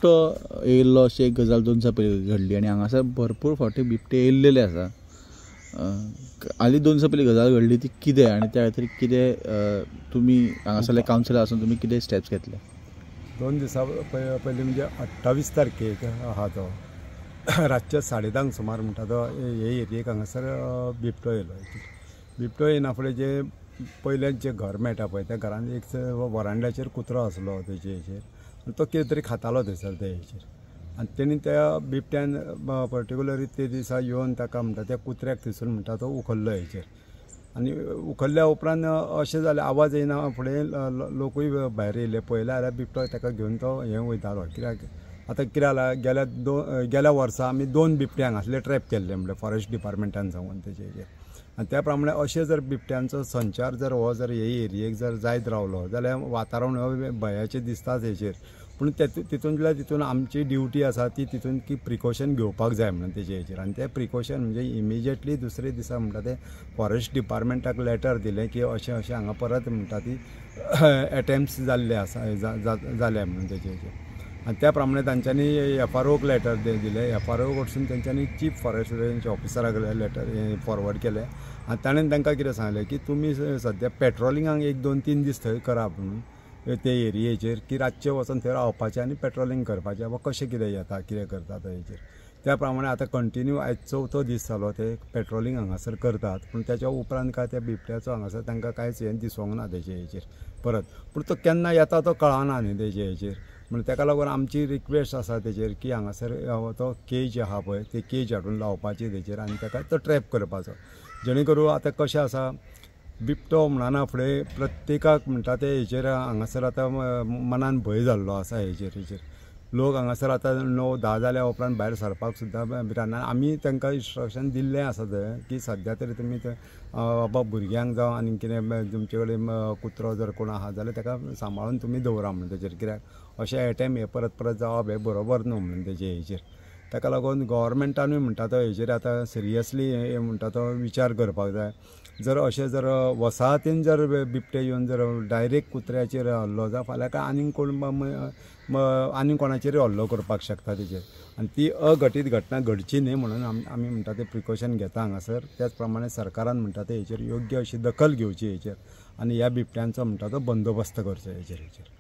बिबटो येयल्लो अशी एक गजाल 2 दिसां पयलीं घडली आनी हांगासर भरपूर फावटी बिबटे येयल्लेले आसा. हालीं 2 दिसां पयलीं गजाल घडली ती कितें आनी त्या खातीर कितें तुमी हांगासरले कावन्सिलर आसून तुमी कितें स्टेप्स घेतले? 2 दिसां पयलीं म्हणजे 28 तारखेक आहा तो रातच्या 10:30 सुमार म्हणटा तो हे एरियेक हांगासर बिबटो येयलो. बिबटो येयना फुडें जे पयलें जें घर मेळटा पळय त्या घरान एक वरांड्याचेर कुत्रो आसलो तेजे हेचेर आनी तो कितें तरी खातालो थंयसर ते हेचेर आनी तेणी त्या बिबट्यान पर्टिकुलरली ते दिसा येवन ताका म्हणटा त्या कुत्र्याक थंयसर म्हणटा तो उखल्लो हेचेर आनी उखल्ल्या उपरांत अशें जालें आवाज येयना फुडें लोकूय भायर येयले पळयले जाल्यार बिबटो ताका घेवन तो हें वयतालो. कित्याक आतां कितें जालां गेल्या वर्सा आमी 2 बिबटे हांगासले ट्रॅप केल्ले म्हणल्यार फॉरेस्ट डिपार्टमेंटान सांगून तेजे हेजेर आनी त्या प्रमाणे अशें जर बिबट्यांचो संचार जर हो जर हे एरियेक जर जायत रावलो जाल्यार वातावरण हो भंयाचें दिसताच हेचेर. पूण तितूंतल्या तितून आमची ड्युटी आसा ती तितून की प्रिकॉशन घेवपाक जाय म्हणून तेजे हेचेर आनी तें प्रिकॉशन म्हणजे इमिजिएटली दुसरे दिसा म्हणटा ते फॉरेस्ट डिपार्टमेंटाक लेटर दिलें की अशें अशें हांगा परत म्हणटा ती एटेम्प्ट्स जाल्ले आसा जाले म्हणून तेजे हेचेर आनी त्या प्रमाणे तांच्यांनी एफ आर ओक लेटर दिलें. एफ आर ओ कडसून तेंच्यांनी चीफ फॉरेस्ट रेंज ऑफिसराक लेटर फॉरवर्ड केलें आनी ताणें तांकां कितें सांगलें की तुमी सद्या पेट्रोलिंगाक 1 2 3 दीस थंय करा म्हणून ते एरियेचेर की रातचें वचोन थंय रावपाचें आनी पेट्रोलिंग करपाचें वा कशें कितें येता कितें करता तो हेचेर. त्या प्रमाणे आतां कंटिन्यू आयज 4थो दीस जालो ते पेट्रोलिंग हांगासर करतात पूण त्याच्या उपरांत काय त्या बिबट्याचो हांगासर तांकां कांयच हें दिसोंक ना तेजे हेचेर परत. पूण तो केन्ना येता तो कळना न्ही तेजे हेचेर म्हणून ताका लागून आमची रिक्वेस्ट आसा तेजेर की हांगासर तो केज आहा पळय ते केज हाडून लावपाची तेजेर आनी ताका तो ट्रॅप करपाचो जेणे करून आतां कशें आसा बिबटो म्हणना फुडें प्रत्येकाक म्हणटा ते हेचेर हांगासर आतां मनान भंय जाल्लो आसा हेचेर हेचेर लोक हांगासर आतां 9 10 जाल्या उपरांत भायर सरपाक सुद्दां भिरांत. आमी तांकां इन्स्ट्रक्शन दिल्लें आसा थंय की सद्या तरी तुमी थंय बाबा भुरग्यांक जावं आनी कितें तुमचे कडेन कुत्रो जर कोण आहा जाल्यार ताका सांबाळून तुमी दवरा म्हणून तेजेर कित्याक अशें एटेम्प हे परत परत जावप हें बरोबर न्हू म्हणून तेजे हेचेर. ताका लागून गव्हर्मेंटानूय म्हणटा तो हेचेर आतां सिरियसली हें म्हणटा तो विचार करपाक जाय. जर अशें जर वसाहतीन जर बिबटे येवन जर डायरेक्ट कुत्र्याचेर हल्लो जावं फाल्यां काय आनीक कोण आनीक कोणाचेरूय हल्लो करपाक शकता तेजेर आनी ती अघटीत घटना घडची न्ही म्हणून आमी म्हणटा ते प्रिकॉशन घेता हांगासर. त्याच प्रमाणे सरकारान म्हणटा ते हेचेर योग्य अशी दखल घेवची हेचेर आनी ह्या बिबट्यांचो म्हणटा तो बंदोबस्त करचो हेचेर हेचेर.